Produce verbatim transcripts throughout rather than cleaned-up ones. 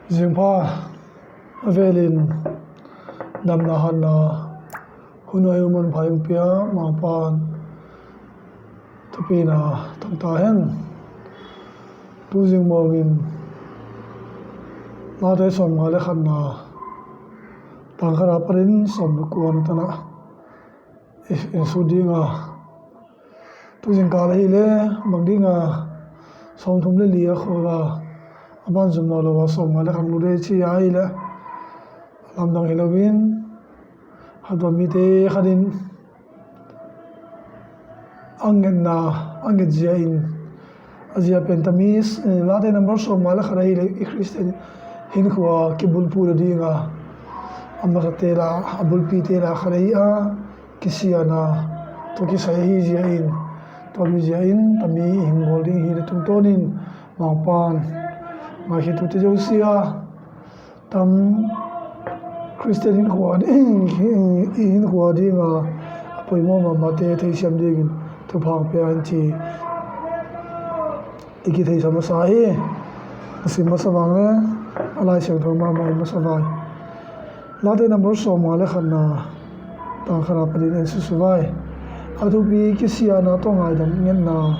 Zingpha a velin damna hatna hun a hi uh manpha hong pia Mangpan thupina tangta hen. Tuzing mawngin Late sawmnga le khatna tangkhana panin sawm le kuana tanah in sut dinga, tuzingkal ahileh bang dinga sawmthum le li a khawl a, a ban zum nawn lo a sawmnga le khat lut dei ci a ahileh a lamdang hi loin, hatuan mite khatin a ngetna a ngetzia in, a zia pen Tamis, eh, Late number sawmnga le khat ahileh i Khristian hinkhua kibulphuh nadinga a masate la, a bulpite la khat ahi a, kisiana tawh kisai ahi zia in, tua mi zia in Tamis i hing bawl ding hi. Na tungtawnin Mangpan ngaikhiatute zosia tam Khristian hinkhua, i hinkhua dinga a poimawh mahmahte theisiam dingin thupha pia in ci i kitheisa masa hi. A sim masa vang le a Lai Siangtho mahmah i masa vai. Late number sawmnga le khatna tangkhana panin en susu vai. A thupi kisiana tawh ngaidam ngetna.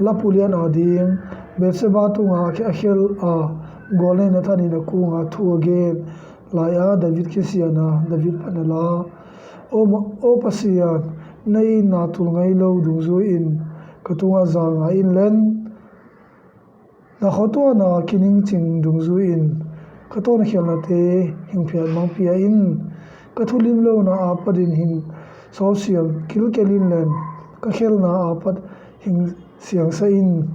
Lapu lian a ding Bethseba tunga a khel a, gawlneihna thanin a kunga thu a gen lai-a David kisiana, David phatna la. Aw ma-, aw Pasian, na itna tul ngei lo dungzui in ka tungah za ngai in len. Na khuatuana kiningcing dungzui in ka tawnkhialnate hingphiat mangpia in. Ka thulimlohna a patin hing sawlsiam kilkel in len, ka khelna a pat hing siangsa in.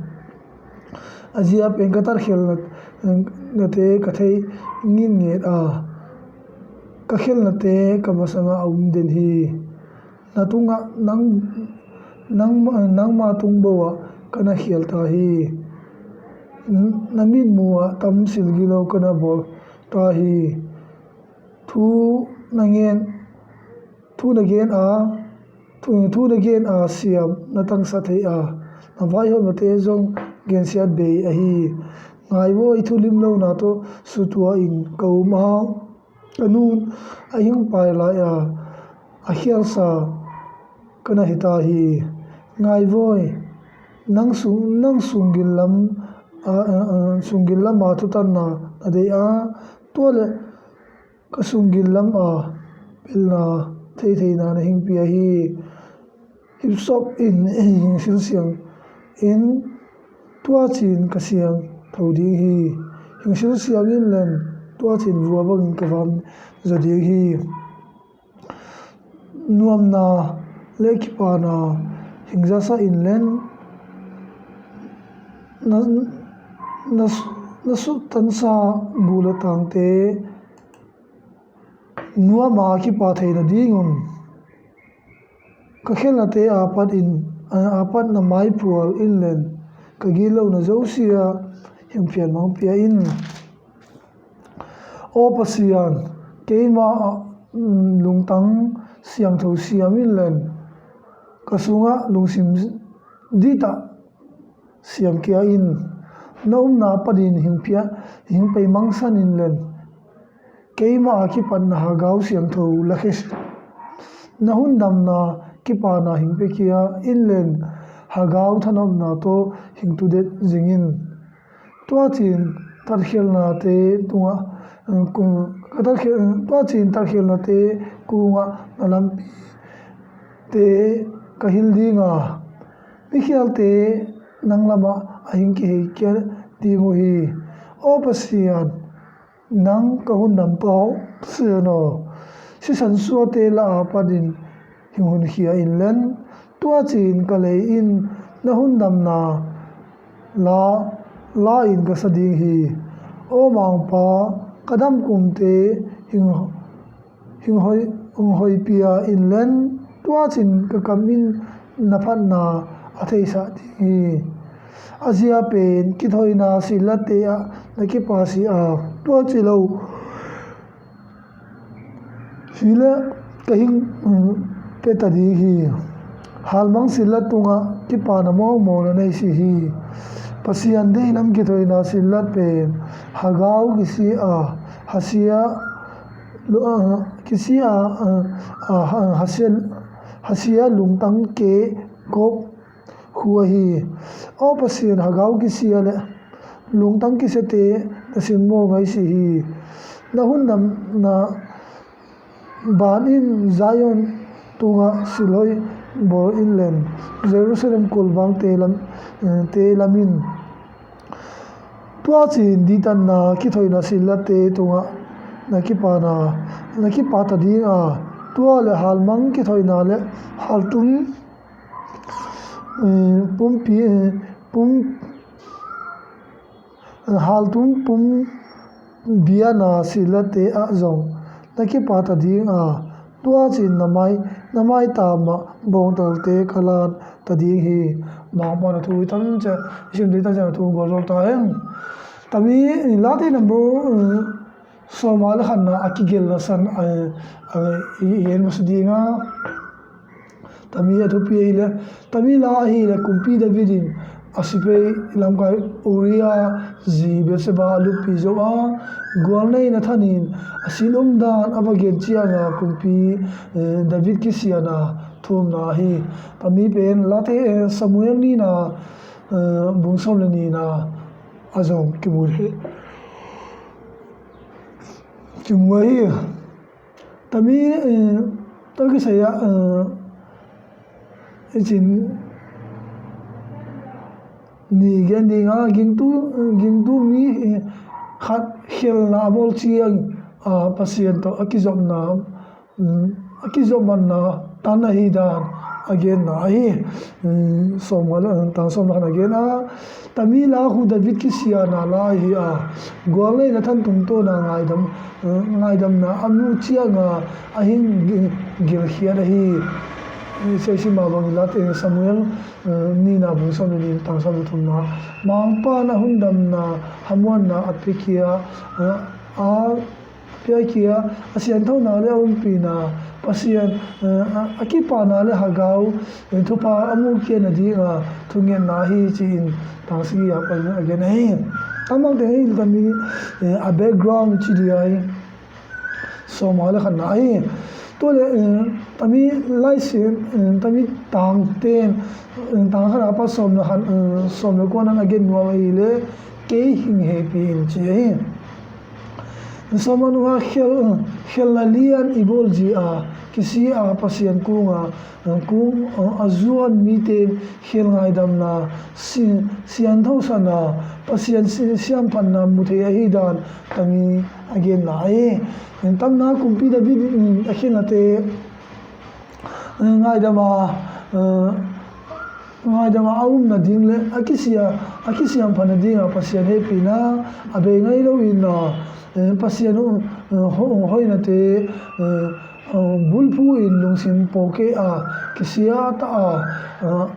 A zia pen ka tatkhialna, nate ka thei ngitnget a, ka khelnate ka masangah a um den hi. Na tungah nang, nang, nangma tung bo ah ka na khial ta hi. Na mitmuh ah tam silgilo ka na bawl ta hi. Thu na ngen, thu na gen a, thu, thu na gen a siam na tangsa thei a, na vaihawmnate zong gensiat bei ahi. Ngai vaw, i thulimlohna tawh sutua in ka um a, ka nun a hingpai lai-a a khialsa ka na hi ta hi. Ngai vaw, nang sung, nang sunggil lam a, a, a, sunggil lam a thutanna na deih a, tua le ka sunggil lam a pilna theitheina na hingpia hi. Hipsop in hing silsiam in, tuacin ka siangtho ding hi. Hing silsiam in len, tuacin vua bangin ka vam zaw ding hi. Nuamna le kipana hing zasa in len, na, na, na sutansa gul a tangte nuama kipa theina dingun ka khelnate a pat in, a pat na maiphual in len, ka gitlohna zosia hingphiat mangpia in. Aw Pasian, keima, mm, lungtang siangtho siam in len, ka sungah lungsim ditah siam kia in. Na umna panin hingpia, hingpei mangsan in len, keima a kipat na hagau siangtho lakhia, na hundamna kipana hingpia kia in len, hagau thanopna tawh hingtudet zingin. Tuacin tatkhialnate tungah, ka tatkhial, tuacin tatkhialnate kungah na lampite ka hil dinga, mikhialte nang lamah a hing kihei kia ding uh hi. Aw Pasian, nang ka hundampa Pasian aw, sisan suate la a panin hing hunkhia in len, tuacin ka lei in na hundamna la, la in ka sa ding hi. Aw Mangpa, ka damkumte hing, hing hoi, hong hoipia in len, tuacin ka kam in na phatna a theisah ding hi. A zia pen kithoina sillatte ah na kipa si a, tua ci lo hileh ka hing, um, peta ding hi. Halmang sillat tungah kipana mawkmawk na nei si hi. Pasian deihlam kithoihna sillat pen Hagau kisia, hasia, lu-, ah, kisia, ah, ah, hasia, hasia lungtang ke kop hu ahi. Aw Pasian, Hagau kisia le lungtang kisiate na simmawh ngaisi hi. Na hun namna ban in Zion tungah silhoih bawl in len, Jerusalem kulbangte lam, eh, te lam in. Tua cin dihtatna kithoihna sillatte tungah na kipana, na kipata ding a, tua le halmang kithoihna le haltum, eh, pumpi, eh, pum, haltum pum biana sillatte ah zong na kipata ding a, tua cin na mai, na maitamah bawngtalte ka lan ta ding hi. Mangpana thu i tam cia, i sim ding ta cia thu gualzawl ta hen. Tami Late number, eh, sawma le khatna a kigelna san, eh, eh, i, i en masa ding a. Tami a thupi ahi le, tami la ahi le, kumpi David in a sipai lamkai Uriah zi Bathsheba a luppi zo a, gualnei Nathan in a silum dan a va gen cianga kumpi, eh, David kisiana thumna ahi. Tami pen Late, eh, Samuel nina, eh, bung sawm le nina a zong kimu hi. Kimu ahi. Tami, eh, tawh kisai ah, eh, i cin ni gen ding a, gingtu, gingtu mi, eh, khat khelna a bawl ciang, ah, Pasian tawh a kizopna, mm, a kizopmatna tan ahi dan a genna ahi. Mm, sawm ngal, eh, tang sawm ngal a gen a, tami la khu David kisiana la ahi a, gualnei Nathan tungtawna ngaidam, eh, ngaidamna a muh cianga a hing gi-, gilkhiat ahi. Eh, sia i sim mah bangin Late Samuel, eh, nina bung sawm le ni tang sawm le thumna, Mangpa na hundamna hamuanna a piakhia, eh, a piakhia, a sianthona le a umpina, Pasian, eh, a, a kipana le Hagau, eh, thupha a mukhia nadinga thungetna ahi ci-in tang sagih a pan a gen ahi. Tamang teng ahi tami, eh, a background ci ding ahi. Sawma le khatna ahi. Tua le, eh, tami laisian, eh, tami tangten, eh, tang khat a pat sawm le khat, eh, sawm le kua nan a gen nuam ahi le, kei hing hehpih in ci ahi. Sawm a nunga khel, khelna lian i bawl zi a, kisi a Pasian kunga, kung a zuan mite khel ngaidamna, si-, sianthosana, Pasian si-, siamphatna mu thei ahi dan tami a genna ahi. Tamna kumpi David in a khelnate ngaidam a, eh, ngaidam a a um nading le a kisia, a kisiamphat nadinga Pasian hehpihna a bei ngai lo in a, eh, Pasian, eh, ho-, hoihnate, eh, eh, bulphu in lungsim pawlkhe a kisia ta a, eh,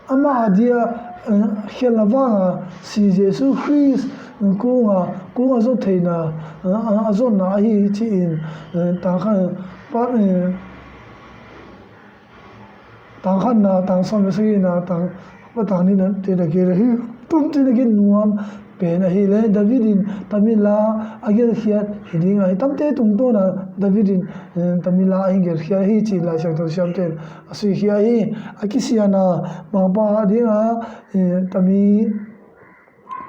amah a dia, eh, khelna vanga si Jesu Khrist, eh, kunga, kunga zot theihna, eh, a zotna ahi ci-in, eh, tang khat, pa, eh, tang khatna, tang sawm le sagihna, tang, pa tang nihna, te na gen ahi, tum te na gen nuam, pen ahi le, David in tami la a gelkhiat hi ding ahi, tamte tungtawna David in, eh, tami la a hi gelkhiat ahi ci-in Lai Siangtho siamte in a suikhia ahi. A kisiana Mangpa a dinga, eh, tami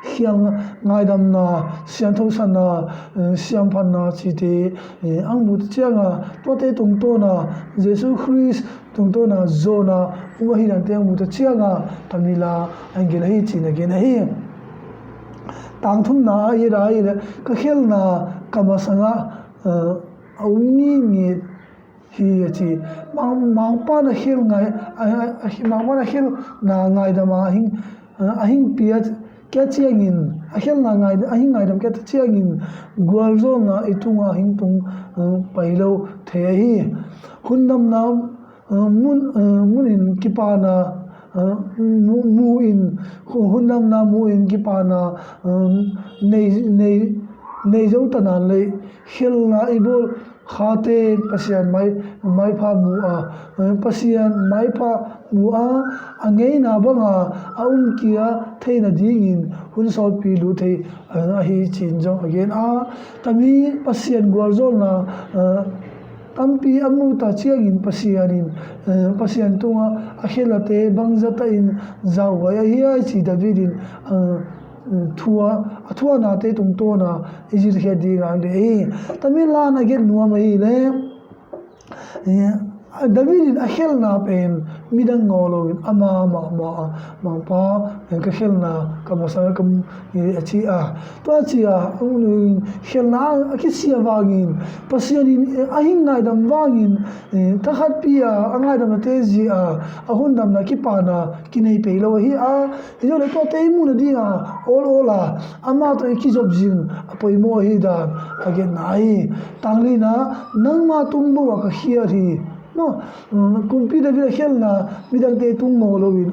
khel ngaidamna, sianthosana, eh, siamphatna cite, eh, ang mu ta cianga, tuate tungtawna Jesu Khrist tungtawna zawna um ahi dante ang mu ta cianga, tami la a gen ahi ci-in a gen ahi. Tang thumna a i et a i le, ka khelna ka masanga, eh, a um ngitnget hi a ci. Mang-, Mangpa na khel ngai, a, a, a, Mangpa na khelna ngaidam a hing, a, a hing pia kia ciangin, a khelna ngai, a hing ngaidam kia ciangin, gualzawlna i tunga hing tung, eh, pai lo thei ahi. Hundamna, eh, mun, eh, munin kipana, eh, mu, mu in, hu-, hundamna mu in kipana, eh, nei, nei, nei zo tanan lei, khelna i bawl, Khate in Pasian mai, maipha mu a, eh, Pasian maipha mu a, a ngeina banga a umkia theina dingin hun sawtpi lut thei, eh, ahi cin zong a gen a. Tami Pasian gualzawlna, eh, tampi a muta ciangin Pasian in, eh, Pasian tunga a khelnate bangzah tahin zahhuai ahi a ci David in, eh, thu a, a thuanate tungtawna i zilkhiat ding a deih hi. Tami lan a gen nuam ahileh, eh, David in a khelna pen midang ngaw loin ama mahmah a, Mangpa, eh, ka khelna ka masa ka mu, eh, a ci a. Tua ci a, a ngun khelna a kisia vangin, Pasian in, eh, a hing ngaidam vangin, eh, thakhatpi a, a ngaidamnate zia a hundamna kipana kinei pei lo ahi a. Hi lo le tuate i muhna dinga awl awl a, ama tawh i kizop zing a poimawh ahi dan a genna ahi. Tanglina, nangma tung bawh a ka khial hi. No, um, kumpi David a khelna midangte tung maw loin,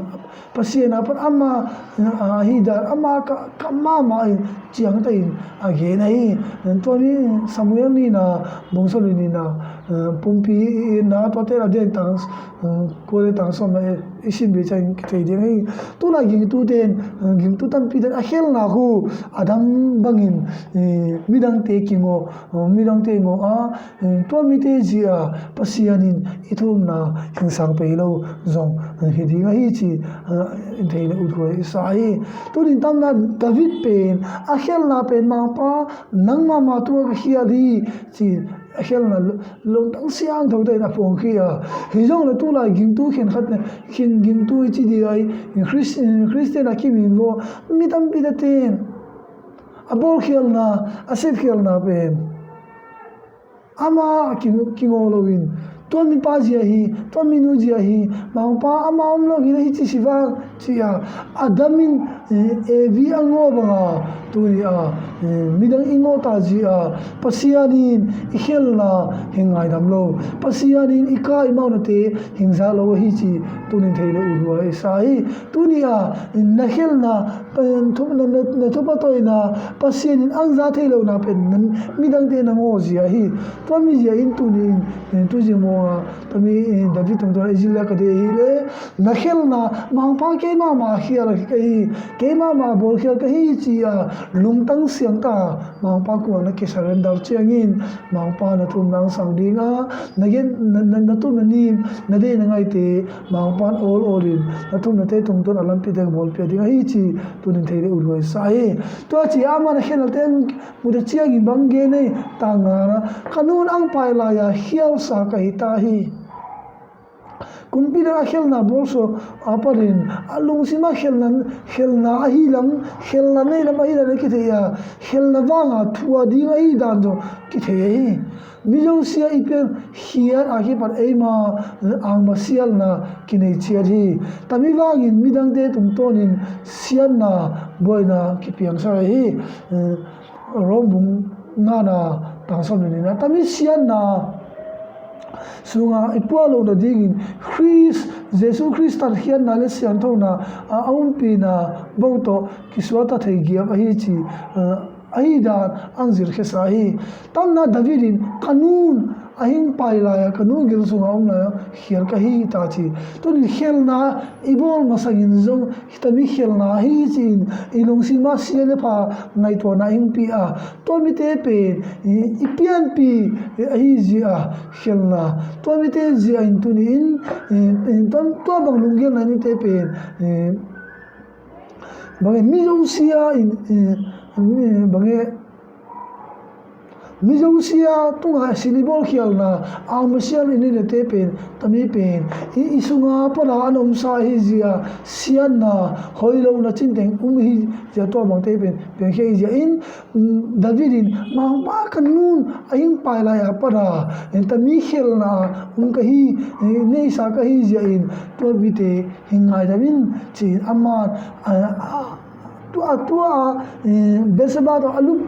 Pasian a pan ama, uh, ahi dan, ama ka, ka mama in ciangtahin a gen ahi. Tua ni Samuel nina, bung sawm le nina, uh, pumpi na tuate la den tang, uh, kua le tang sawm na e, i sim ve ciang kithei ding hi. Tulai gingtuten, uh, gingtu tampiten a khelna khu a dam bangin, uh, midangte kingaw, uh, midangte ngaw a, eh, tua mite zia Pasian in i thumna hingsang pei lo zong, eh, hi ding ahi ci, eh, in thei le uthuai i sa hi. Tunin tamna David pen a khelna pen Mangpa nangma ma tua ka khial hi ci a khelna lo-, lungtang siangtho tein a phuang khi a. Hi zong le tulai gingtu khenkhat ne, khin gingtu i ci di ai, Chris-, Christian a kimin vo, mi tampi ta ten a bawlkhialna, a sepkhialna pen ama ki-, kingaw loin, tua mipa zia hi, tua minu zia hi, Mangpa ama om lo hi le hi ci si vang, ci a, Adam in, eh, Evi a ngaw banga, tuni a, eh, midang i ngaw ta zia, Pasian in i khelna hing ngaidam lo, Pasian in i ka i maunate hing za lo hi ci, tunin thei le uthuai i sa hi, tuni a, na khelna, Pen thu-, na, na, na thupha tawina Pasian in ang za thei lohna pen na, midangte na ngaw zia hi. Tua mi zia in tuni in, eh, tu zia mawnga, tua mi, eh, David tungtawn a i zil le ka deih hi le, na khelna, Mangpa keima ma khial ka hi, keima ma bawlkhial ka hi ci a, lungtang siangta, Mangpa kuang na kisurrender ciangin, Mangpa na thum nang sang ding a, na gen, na, na, na thum na nim, na deih na ngaite, Mangpa in awl awlin, na thumnate tungtawn a lampi deng bawlpia ding ahi ci, tunin thei le uthuai sa hi. Tua ci a man a khelnate muta ciangin bang gen ei, tangana, ka nun ang pai lai-a khialsa ka hi ta hi. Kumpi dang a khelna bawlsuak a panin, a lungsima khelna, khelna ahi lam, khelna nei lam ahi dan a kithei a, khelna vanga thua ding ahi dan zong kithei ahi. Mi zosia i pian khiat a kipat eima angmasialna kinei ciat hi. Tami vangin midangte tungtawnin siatna buaina kipiangsak ahi. Rom bung ngana tang sawm le nina. Tami siatna sunga i puah lohna dingin Khrist, Jesu Khrist tatkhiatna le sianthona a, a umpina bawng tawh kisuahta thei giap ahi ci, a, ahi dan ang zilkhiasa hi. Tamna David in ka nun a hing pai lai-a, ka nun gil sunga om lai-a khial ka hi ta ci. Tunin khelna i bawl masangin zong hita mi khelna hi ci-in i lungsima sia le pha ngaihtuahna hingpi a, tua mite pen i, i pianpi ahi zia khelna, tua mite zia in tuni in, i, i, tua, tua bang lunggelna mite pen, i, bangin mi zosia in, i, i, bangin mi zosia tunga silibawlkhialna, angmasial i neihna te pen, tami pen, i, i sunga pana an omsa hi zia, siatna, hoih lohna cinteng um hi zia tua bangte pen, piangkhia hi zia in, mm, David in, Mangpa ka nun a hing pai lai-a pana, in tami khelna, um ka hi, eh, neihsa ka hi zia in, tua bite, hing ngaidam in, ci-in aman, a, a, tua, tua, eh, Bathsheba tawh a lup,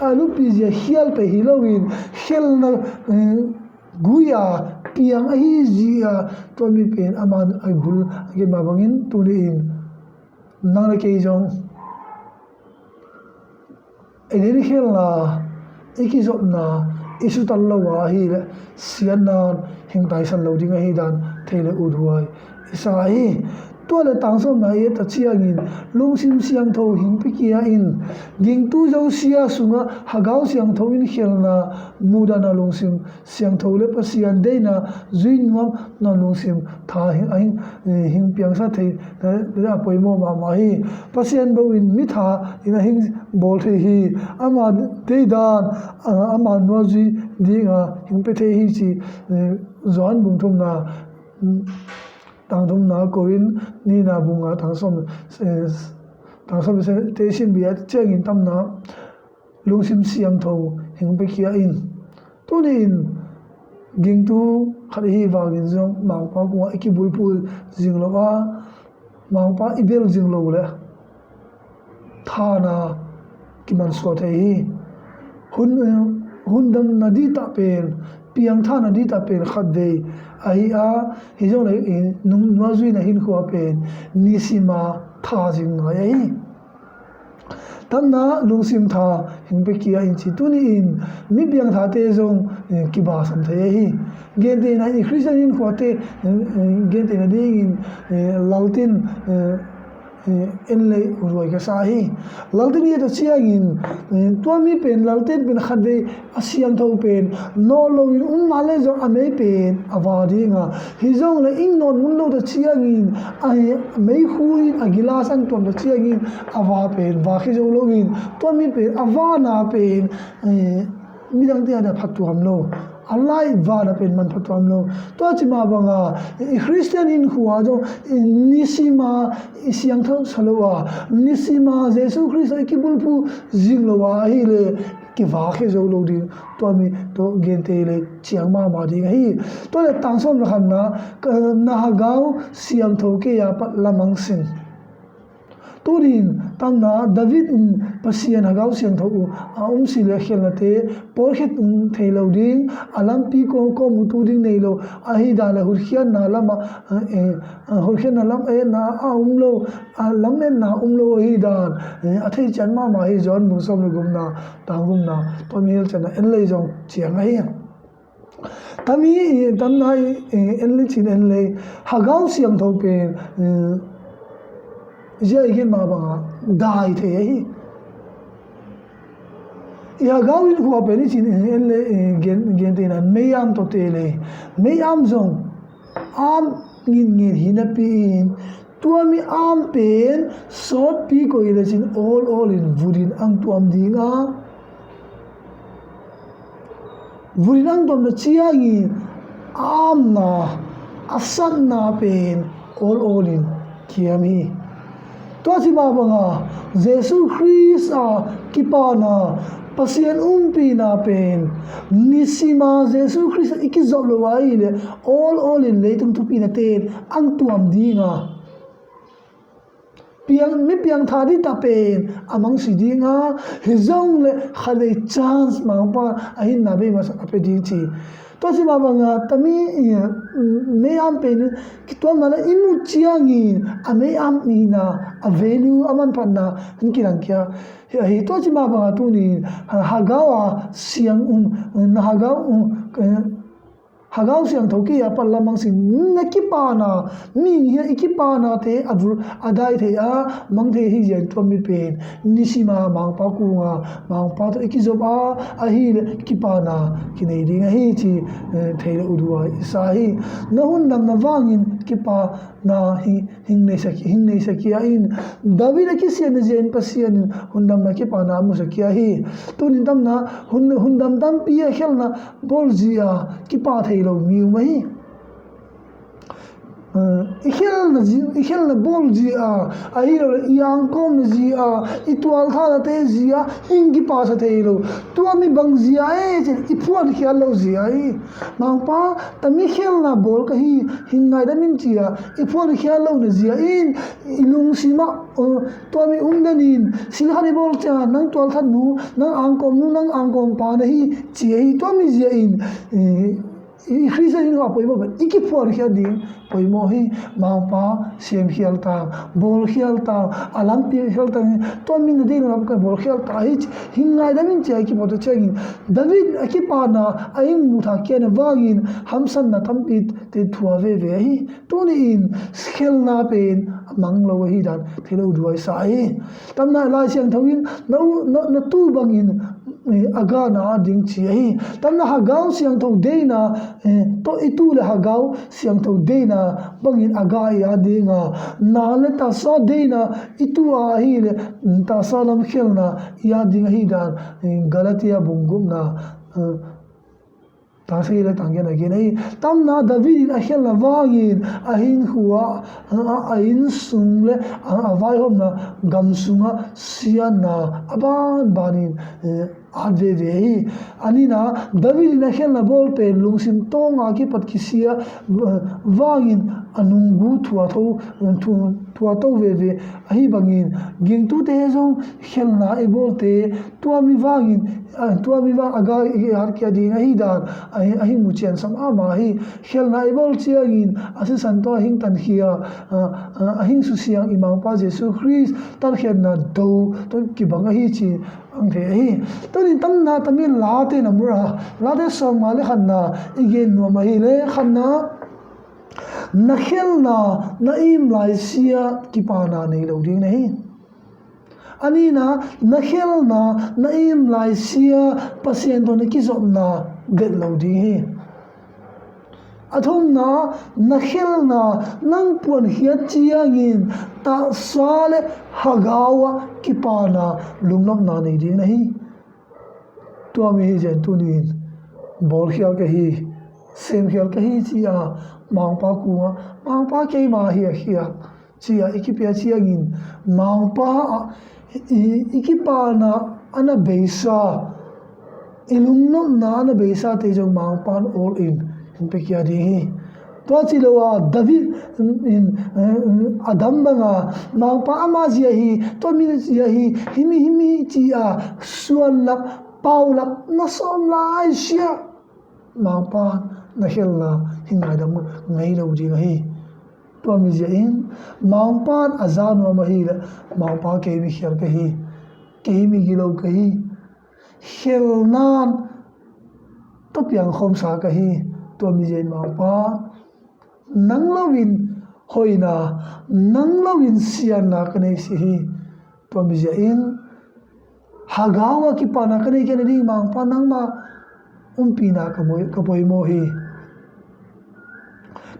a luppi zia khial pei hi loin, khelna, eh, gui a piang ahi zia, tua mi pen aman a bul a gen mah bangin tuni in nang le kei zong Eden khelna, i kizopna, i sutan lo a ahih leh siatna in hing taisan lo ding ahih dan thei leh uthuai i sa hi. Tua leh tang sawmna i et a ciangin lungsim siangtho hing pia kia in, gingtu zosia sungah Hagau Siangtho in khelna, muhdahna lungsim siangtho leh Pasian deihna zui nuam na lungsim tha hing, a hing, hing piangsak thei, eh, a poimawh mahmah hi. Pasian bawh in mi tha in a hing bawl thei hi. Ama deih dan, ah, ama nuam zui dinga hing pia thei hi ci, eh, Johan bung thumna, mm, tang thumna, Korin nihna bung nga tang sawm, eh, tang sawm, eh, te sim bia ciangin tamna lungsim siangtho hing pia kia in. Tuni in gingtu khat i hih vangin zong Mangpa kungah i kibulphuh zing lo a, Mangpa i bel zing lo leh thana kimansuah thei hi. Hun, hun damna dihtah pen, piangthakna dihtah pen khatvei ahi a, hi zong leh, eh, nung, nuam zuina hinkhua pen nisima tha zing ngai ahi. Tamna lungsim tha hing pia kia in ci. Tuni in mi piangthate zong, eh, kibasam thei ahi. Gentehna in Khristian hinkhuate, eh, eh, gentehna dingin, eh, Laltin, eh, eh, en lei uthuai ka sa hi. Laltin i et a ciangin, eh, tua mi pen, Laltin pen khatvei a siangtho pen nawt loin um mah leh zong a mei pen a va dinga, hi zong leh inn nawt mun lo ta ciangin, a hi, meikhu in a gilas an tuam ta ciangin a va pen va khia zo loin, tua mi pen a vana pen, eh, midangte a dia phattuam lo, a lai vana pen man phattuam lo. Tua ci mah banga i Khristian hinkhua zong i nisima i siangtho sa lo a, nisima Jesu Khrist i kibulphuh zing lo a ahih leh kiva khia zo lo ding, tua mi tawh gente leh ciang mahmah ding ahi. Tua leh tang sawm leh khatna, ka, na Hagau Siangtho kei a pat lamang sin. Tuni in tamna David in Pasian Hagau Siangtho uh a um si leh khelnate pawlkhiat um thei lo ding, a lampi kawmkawm uh tu ding nei lo, ahi dan leh hutkhiatna lamah, eh, eh, hutkhiatna lam etna a um lo, a lam etna um lo ahi dan, eh, a thei ciat mahmah hi. Johan bung sawm leh gukna, tang gukna, tua mi hilhcianna en lei zong ciang ahi. Tami, tamna i, i en lei cin en lei, Hagau Siangtho pen, eh, zia i gen mah banga dai thei ahi. I Hagau hinkhua pen i cin en lei, eh, gen, gentehna mei-am tawh tei lei. Mei-am zong am ngitnget hi napi in, tua mi am pen sawtpi koih lecin awl awl in vut in ang tuam ding a, vut in ang tuam na ciangin a amna, a satna pen awl awl in kiam hi. Tua ci mah banga Jesu Khrist a kipana, Pasian umpina pen nisima Jesu Khrist a i kizop lo ahih leh awl awl in leitung thupina ten ang tuam ding a, piang, mi piangthak dihtah pen a mangsi ding a, hi zong leh khatvei chance Mangpa a hinna bei masa a pia ding ci. Tua ci mah banga tami, eh, mei-am pen kituamna leh i mut ciangin a mei-am hihna, a value, a manphatna in kilang kia hi ahi. Tua ci mah banga tuni, ha, Hagau a siang, um, na Hagau, um, eh, Hagau Siangtho kei a pat lamang sin, na kipana, mihing hi a i kipanate a vur, a dai thei a, mang thei hi zia in tua mi pen nisima Mangpa kunga, Mangpa tawh i kizop a, ahih leh kipana kinei ding ahi ci, eh, thei leh uthuai i sa hi. Na hun damna vangin kipana hi, hing neisak, hing neisak hi a in, David a kisiatna zia in Pasian in hun damna kipana a musak hi a hi. Tuni in tamna hun, hun dam tampi a khelna bawl zia kipa thei lo mi um ahi. Eh, i khelna zi-, i khelna bawl zia, ahi lo leh i angkawmna zia, i tualthahnate zia hing kipasa thei lo. Tua mi bang zia e ci-in i phuankhiat lo zia hi. Mangpa, tami khelna bawl ka hi, hing ngaidam in ci-a i phuankhiat lohna zia in i lungsim ah, uh, tua mi um den in, sing khat i bawl ciang nang tualthat nu, nang angkawm nu, nang angkawm pa na hi ci-a hi. Tua mi zia in, eh, i Khristian in a poimawh pen i kiphuankhiat ding poimawh hi. Mangpa semkhial ta, bawlkhial ta, a lampi khial ta hi. Tua min na ding lam ka bawlkhial ta hi. Hing ngaidam in ci a i kiphuah ciangin David a kipana a hing muthak kian a vangin hamsatna tampi te thua veve hi. Tuni in khelna pen a mang lo ahi dan thei lo duai sa hi. Tamna Lai Siangtho in na u-, na, na tu bangin, eh, a gana a ding ci ahi. Tamna Hagau Siangtho deina, eh, tawh i tu le Hagau Siangtho deina bangin a ga i a dinga, na le tasa deina i tu a ahi le, mm, tasa lam khelna i a ding ahi dan, eh, Galatia bung gupna, eh, tang sagih le tang giat a gen ahi. Tamna David in a khelna vangin a hinkhua, a, a, a inn sung le a, a vaihawmna gam sunga siatna a banbanin, eh, at veve hi. A nihna, David in a khelna bawl pen lungsim tawnga kipat kisia, eh, vangin a nunggu thuatho, thu-, thuato veve ahi bangin gingtute zong khelna i bawlte tua mi vangin, a, tua mi vang a ga i at kia ding ahi dan a hi, a hing mu cian sam ama hi. Khelna i bawl ciangin a sisan tawh a hing tankhia, a, a, a hing susiang i Mangpa Jesu Khrist tatkhiatna do tawh kibang ahi ci ang thei ahi. Tunin tamna tami Late na mura, Late sawmnga le khatna i gen nuam ahi le khatna, na khelna na im lai sia kipana nei lo ding na hi. A nihna, na khelna na im lai sia Pasian tawh na kizopna det lo ding hi. A thumna, na khelna nang puankhiat ciangin tahsa le Hagau ah kipana lungnopna nei ding na hi. Tua mi hi zen tunin bawlkhial ka hi, semkhial ka hi ci a Mangpa kungah, Mangpa keima hi a khiak ci a i kipia ciangin Mangpa ah i, i kipana a na beisa, i lungnopna a na beisate zong Mangpa in all in in pekia ding hi. Tua ci lo a David in, in, a dam banga Mangpa ama zia hi, tua mi zia hi, himi himi ci a suanlap paulap na sawm lai sia Mangpa na khelna hi ngaidam ngei lo ding ahi. Tua mi zia in Mangpa a za nuam ahi le Mangpa kei mi khial ka hi, kei mi gilo ka hi, khelnan tawh piangkhawmsa ka hi. Tua mi zia in Mangpa nang loin hoina, nang loin sianna ka nei si hi. Tua mi zia in Hagau a kipana ka nei kei na ding Mangpa nangma umpina ka moi, ka poimawh hi.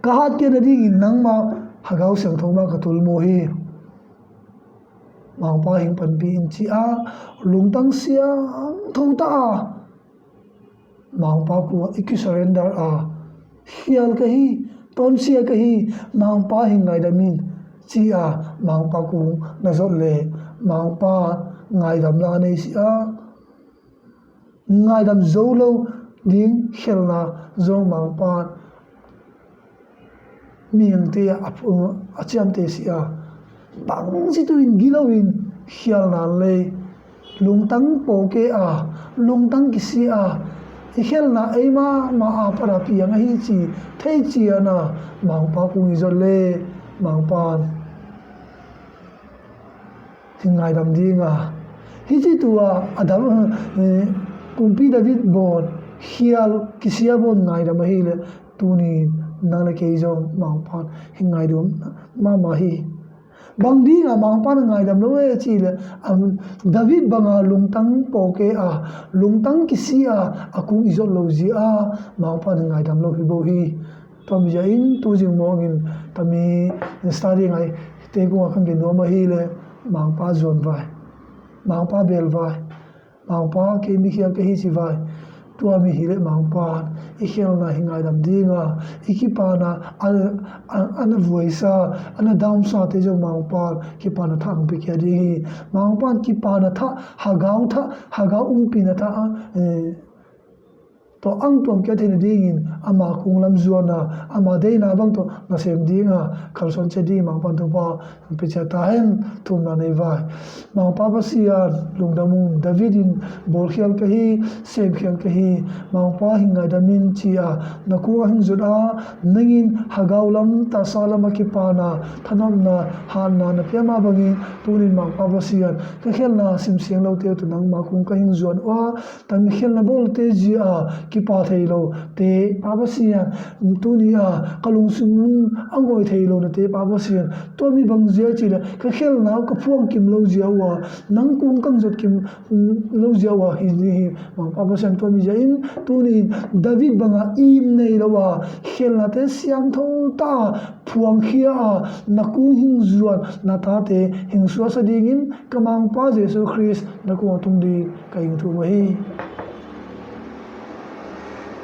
Ka hat kei na dingin nangma Hagau Siangtho ma ka tulmawh hi. Mangpa hing panpi in ci a lungtang siangtho ta a Mangpa kungah i kisurrender a, khial ka hi, tonsia ka hi, Mangpa hing ngaidam in ci a Mangpa kung na zot le Mangpa ngaidam la nei si a, ngaidam zo lo ding khelna zong Mangpa mihingte a, a ciamte si a, bangci tu in gilo in khialna lei lungtang pawke a, lungtang kisi a, i khelna eima ma a para piang ahi ci thei ciana Mangpa kung i zot le Mangpa hi ngaidam dinga. Hici tua a dam, eh, kumpi David bawn khial kisia bawn ngaidam ahi le tuni nang le kei zong Mangpa hi ngaidam mama hi. Bang dinga Mangpa na ngaidam lo e ci le, am, David banga lungtang pawke a, lungtang kisia a kung i zot lo zia a Mangpa na ngaidam lo hi bo hi. Tua mi zia in tu zing mawngin tami study ngai te kungah kan gen nuam ahi le Mangpa zuan vai, Mangpa bel vai, Mangpa kei mi khial ka hi si vai. Tua mi hi le Mangpa i khialna hi ngaidam dinga, i kipana a, a, a na vuaisa, a na damsa te zong Mangpa kipana thah ang pikia ding hi. Mangpa kipana thah, Hagau thah, Hagau umpina thah, eh, tawh ang tuam kia theihna dingin ama kung lam zuana ama deina bang tawh nasem dinga kalsuan ciat ding Mangpa'n thupha hong pia ciat ta hen. Thumna nei vai. Mangpa Pasian lungdam ung, David in bawlkhial ka hi, semkhial ka hi, Mangpa hing ngaidam in ci-a na kung a hing zuat a, nang in hagau lam tahsa lam a kipana thanopna hatna na pia mah bangin tunin Mangpa Pasian ka khialhna simsiang lote uh tawh nangma kung ka hing zuan uh a, tami khialhna bawlte zia a kipa thei lote Pa Pasian, tuni a ka lungsim a ngawi thei lo nate Pa Pasian, tua mi bang zia cih leh ka khialhna uh ka phuang kim lo zia uh a, nang kung kang zot kim lo zia uh a hi ni hi. Mangpa Pasian, tua mi zia in tuni in David banga im nei lo a, khialhnate siangtho ta phuangkhia a, na kung hing zuan na tate hing suaksa dingin ka Mangpa Jesu Khrist na kung a tung ding ka hing thum uh hi.